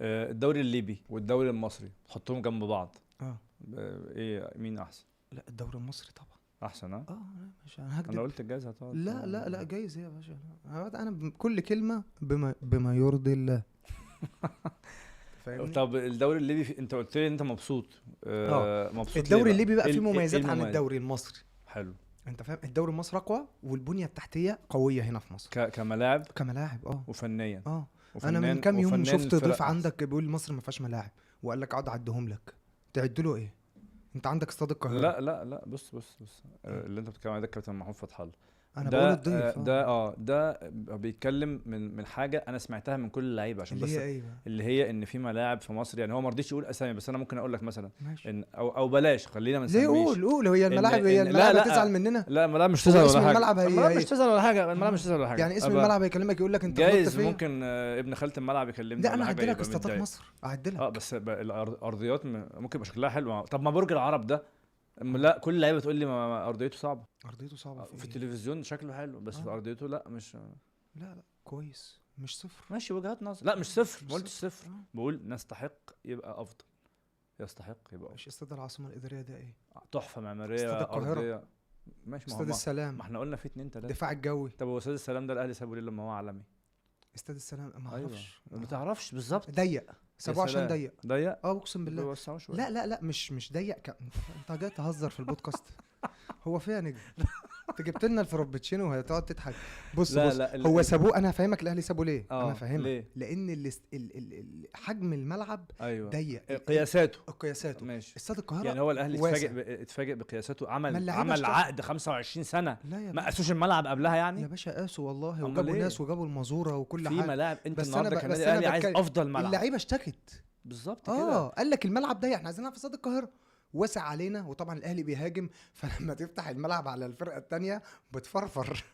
الدوري الليبي والدوري المصري تحطهم جنب بعض. اه ايه مين احسن؟ لا الدوري المصري طبعا احسن. اه اه مش انا هكدب، انا قلت الجايزة هتقعد. لا لا لا جايز ايه يا باشا، انا كل كلمة بما يرضي الله. فاهمني؟ طب الدوري الليبي انت قلت لي انت مبسوط. مبسوط. الدوري الليبي بقى فيه مميزات عن الدوري المصري. حلو. انت فاهم؟ الدوري المصري اقوى والبنية التحتية قوية هنا في مصر كملاعب، كملاعب وفنيا. انا من كام يوم شفت ضيف عندك بيقول مصر ما فيهاش ملاعب، وقال لك اقعد اعدهم لك. تعد له ايه؟ انت عندك استاد القاهرة. لا لا لا، بص بص بص، اللي انت بتتكلم عليه ده الكابتن محمود فتح الله. انا بقول الضيف ده ده بيتكلم من حاجة انا سمعتها من كل اللعيبة، عشان اللي بس هي ايه بقى؟ اللي هي ان في ملاعب في مصر، يعني هو ما رضيش يقول اسامي، بس انا ممكن اقول لك مثلا ان او بلاش، خلينا ما نسميش. ليه؟ قول قول. هي الملاعب، هي الملاعب هتزعل مننا؟ لا الملاعب مش تزعل ولا حاجة. الملاعب مش تزعل ولا حاجة، الملاعب مش تزعل ولا حاجة. يعني اسم الملعب هيكلمك يقول لك انت غلطت فين؟ ممكن ابن خالة الملعب يكلمني. لا انا هعدي لك استادات مصر، اعدي لك. بس الارضيات ممكن يبقى شكلها حلو. طب ما برج العرب ده، لا كل اللعيبة تقول لي ما ارضيته صعبة. ارضيته صعبة في التلفزيون شكله حلو، بس في ارضيته لا مش، لا لا كويس، مش صفر. ماشي، وجهات نظر. لا مش صفر، ما قلتش صفر. بقول نستحق يبقى افضل، يستحق يبقى افضل. مش استاد العاصمة الادارية ده ايه؟ تحفة معمارية، استاد القاهرة. ارضية ماشي، استاد السلام، ما احنا قلنا في 2 3 دفاع الجوي. طب هو استاد السلام ده الاهلي سابه ليه لما هو عالمي؟ استاد السلام ما اعرفش. ما تعرفش بالظبط. ضيق، سابوه عشان ضيق. ضيق؟ اقسم بالله. لا لا لا مش ضيق. انت جاي تهزر في البودكاست. هو فين يا نجم؟ انت جبت لنا الفرابتشينو وهتقعد تضحك. بص لا بص لا، هو سابوه. انا هفهمك الاهلي سابوه ليه. انا فاهمك. لان حجم الملعب ضيق. قياساته ماشي. استاد القاهرة يعني هو الاهلي اتفاجئ بقياساته. عمل عقد 25 سنة، ما قاسوش الملعب قبلها يعني. يا باشا قاسوا والله، وجابوا ناس وجابوا المازوره وكل حاجة في ملاعب. انت النهارده كان الاهلي عايز افضل ملعب. اللعيبة اشتكت بالظبط كده. قال لك الملعب ضيق، احنا عايزين نلعب في استاد القاهرة، واسع علينا. وطبعا الاهلي بيهاجم، فلما تفتح الملعب على الفرقة الثانية بتفرفر.